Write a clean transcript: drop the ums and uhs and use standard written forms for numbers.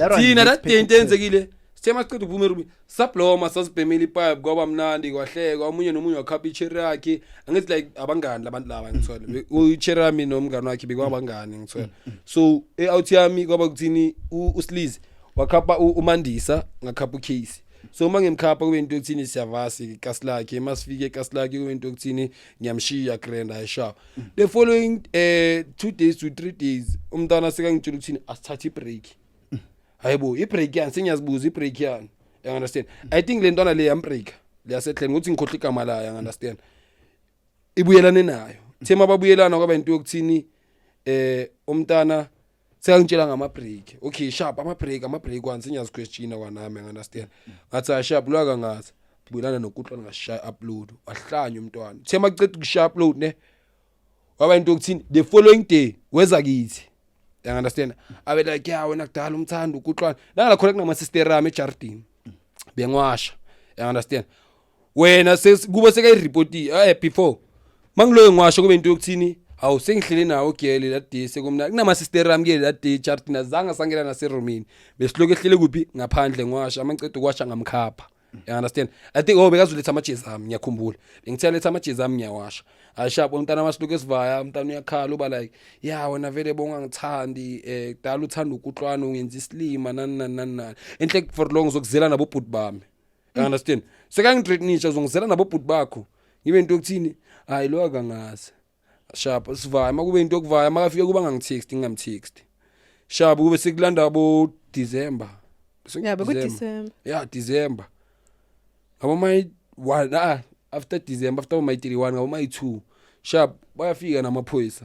That one Thina makes that day perfect into sense. eyenzekile, sithe masiqeda ukuphuma erumini, sabloma, sasibhemela ipipe, kwaba mnandi, kwahlekwa, omunye nomunye wakhapha icherry yakhe. Angithi like abangani labantu laba, ngithola ucherry yami nomngani wakhe bekwabangani, ngithola. So e-out yami kwaba kuthini, uSliz wakhapha uMandisa, ngakhapha uCasey. So uma ngimkhapha, kube into yokuthini, siyavasi ikasi lakhe. Masifike ekasi lakhe, kube into yokuthini, ngiyamshiya grand ayishaw. The following 2 days to 3 days, umntwana sekangitshela ukuthini, asithathe ibreak. Hayibo, ibreak yani? Sengiyazibuza, ibreak yani? You understand? I think le ntwana le yambreak leyasehleni ukuthi ngikhohle igama layo, you understand? Ibuyelane nayo. Thema babuyelana, kwaba into yokuthini, umntana sekangitshela ngama break. Okay, sharp, ama break, ama break one. Sengiyaziquestiona kwanami, you understand? Ngathi ah, sharp, lwaka ngathi buyelana nokutlwana, ngashaya upload, wahlanya umntwana. Thema kuceda ukushaya upload ne, waba into yokuthini, the following day weza kithi, you understand? Abe like, "Ya wena kudala umthando ukutlwana la khona kunama sister ami ejardini, bengiwasha," you understand? Wena kuba sekayi-report before mangiloyo ngiwasho, kube into yokuthini, hawu, sengihlele nawo ugele that day, sekumna kunama sister ami ke that day ejardini, azange sangena naserumini, besilokhu ehlele kuphi, ngaphandle. Ngiwasha, amangiceda ukuwasha ngamkhapha, you understand? I think, oh, bekazoletha amajezi ami, ngiyakhumbula bengithe letha amajezi ami, ngiyawasha. Ashap umntana, masilokhu esivaya, umntana uyakhala, uba like, "Ya wena vele bongangithandi, kudala uthanda ukutlwana, ungenza isilima, nani nani nani nani, enhle for long ngizokuzela nabobhuti bami," you understand? Sekangithreatenisha, uzongizela nabobhuti bakho. Ngibe into yokuthini, hayi, lo akangazi. Sharp, sivaya, makube into yokuvaya, makafika kuba ngangitext, ngingamtext. Sharp, kube sekulanda bo December. Ya, bekuDecember. Ya, December ngabo my 1, ah, after December, after my 31, ngabo my 2. Sharp, bayafika namaphoyisa.